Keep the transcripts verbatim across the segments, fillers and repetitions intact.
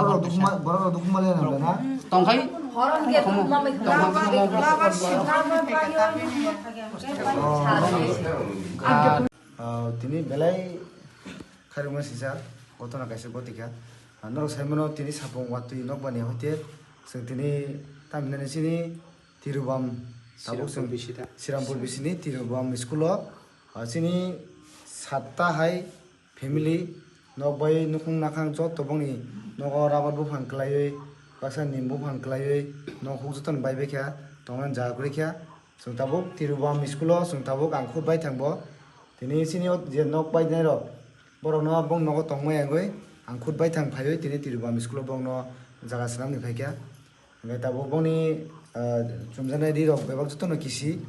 borok rok dukma, borok rok dukma le nang na. Tongkhai. Horon ge tongkhai. Tongkhai. Ah, tini belai kharima sisa, gotona kaisa gotika. Ah, norok sai mano tini sapung watwi nokbani hoite, chwng tini tamhinani chini Tirubam, tabuk Sirampur chwng bisita. Sirampur bisini Tirubam school o, ah, chini satta hai family, nok bai nukhung nakhang joto bongni nogo rabar buphang kwlaiwi, baksa nim buphang kwlaiwi, nok huk jotono bai bai kha, tongna jaga kwrwi kha. Chwng tabuk Tirubam school o chwng tabuk ang khud bai thang bo. Tini chini o je nok bai nai rok, borok no bong nogo tongmai yangwi ang khud bai thang phaiwi tini Tirubam school o bong no jaga swnam ni phai kha. Hingke tabuk bongni, ah, chumjaknai ri rok bebak jotono kisi.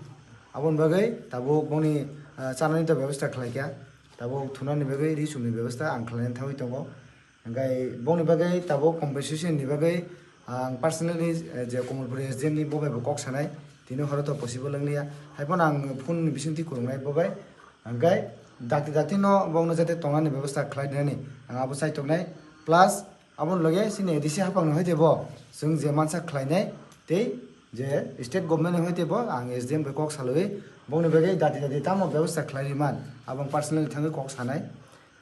Aboni bagwi tabuk bongni, ah, chanani to bebostha khlai kha. Tabuk thunani bagwi ri chumni bebostha ang khlaina thangwi tongo. Hingke bongni bagwi tabuk compensation ni bagwi ang personally, eh, je Komolpuri S D M ni bo bai bo kok sanai. Tini horo to possible wng liya. Hai phano ang phone ni bisingtwi kwrwngnai bo bai. Hingke dakti dakti no bongno jate tongnani bebostha khlai dinani ang abo chai tongnai. Plus, aboni loge chini A D C haphang ni hoite bo chwng je mansa khlainai tei je state government ni hoite bo ang S D M bai kok salwi bongni bagwi dati dati tamo bebostha khlai ri man, abo ang personally thangwi kok sanai.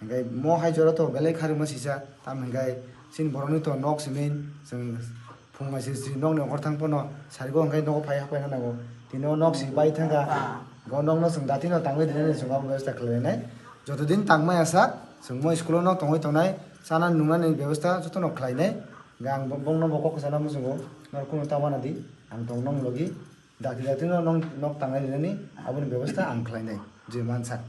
Hingke mo hai jora to belai kharima sisa, tam hingke chini borokni to nok simi chwng phung hai se si nokni okhor thang phano sarigo hingke nogo phai hapai na nango, tini o nok si bai thangkha. Bo nokno chwng dati no tangwi rinani chwng abo bebostha khlainai. Jotodin tangmaya sak chwng mo school o no tongwi tongnai, chana nungnani bebostha jotono khlainai. Hwnkhe ang bo-, bongno bo kok sana muchungo, norok kunu ta wana di, ang tong nong logi. Dakti dakti no nong nok tangnai rinani aboni bebostha ang khlainai, je mansak.